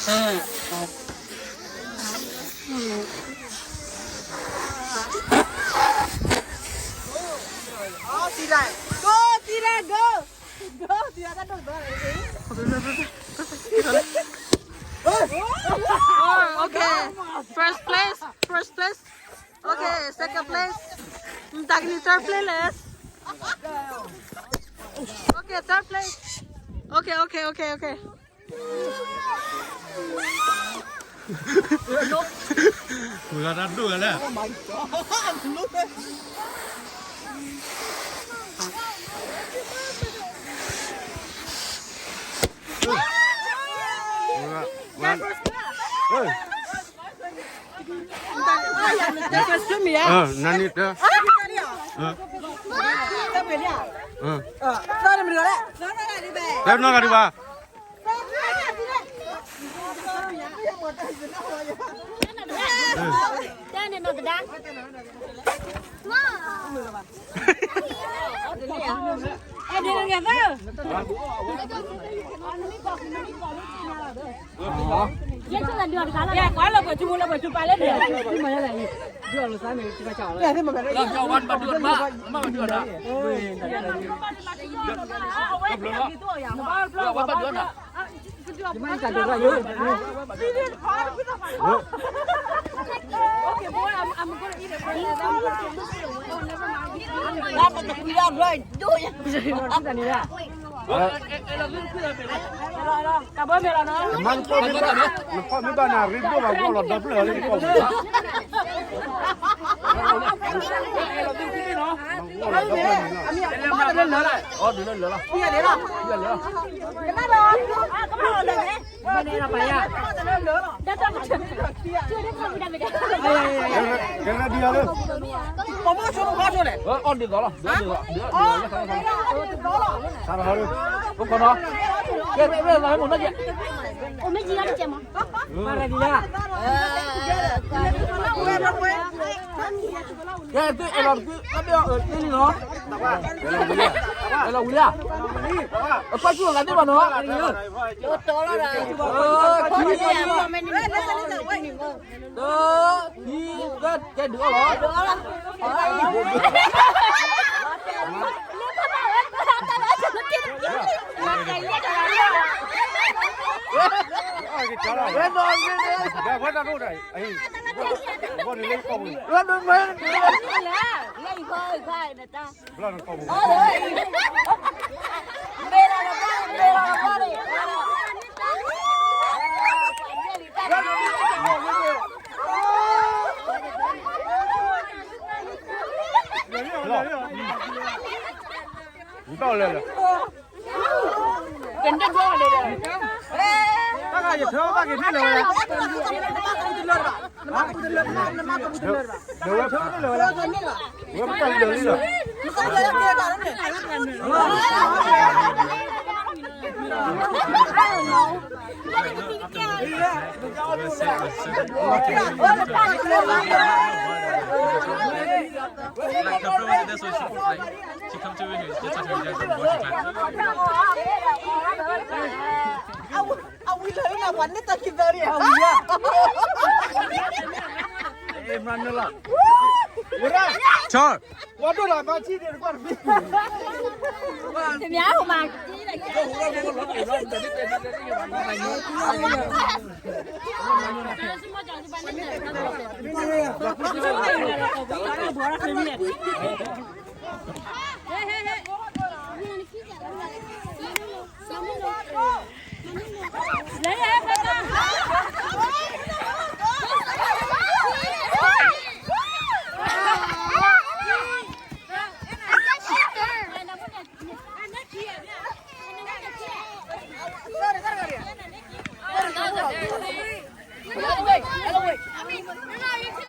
Go, Tira, go! Go, Tira, ka duk dua. Oh, okay. First place, first place. Okay, second place. Mtakini third place. Okay, third place. Okay, okay, okay, okay. Mùi gà ta đuổi lẹ. Nani tơ. Tơ nô gà đi ba.ကဲ သုအဲၣ်လီၤတကု အဘ့ၣ်အီၤအၢၣ်တ့ၢ်လံနီၤ, အဲၣ်လီၤဝံၤလံဧါ, အပၢ်ကူၣ်လီၤသးတ့ၢ်ဘၣ်နီၤ, တၢ်ခံသၢ ကဲဒုးအီၣ်လီၤ. Like, her friend was there, so she, like, she come to me, she just had her dad from Bosch. Hey, man, no la. Chor. What do I buy? She did what? လဲ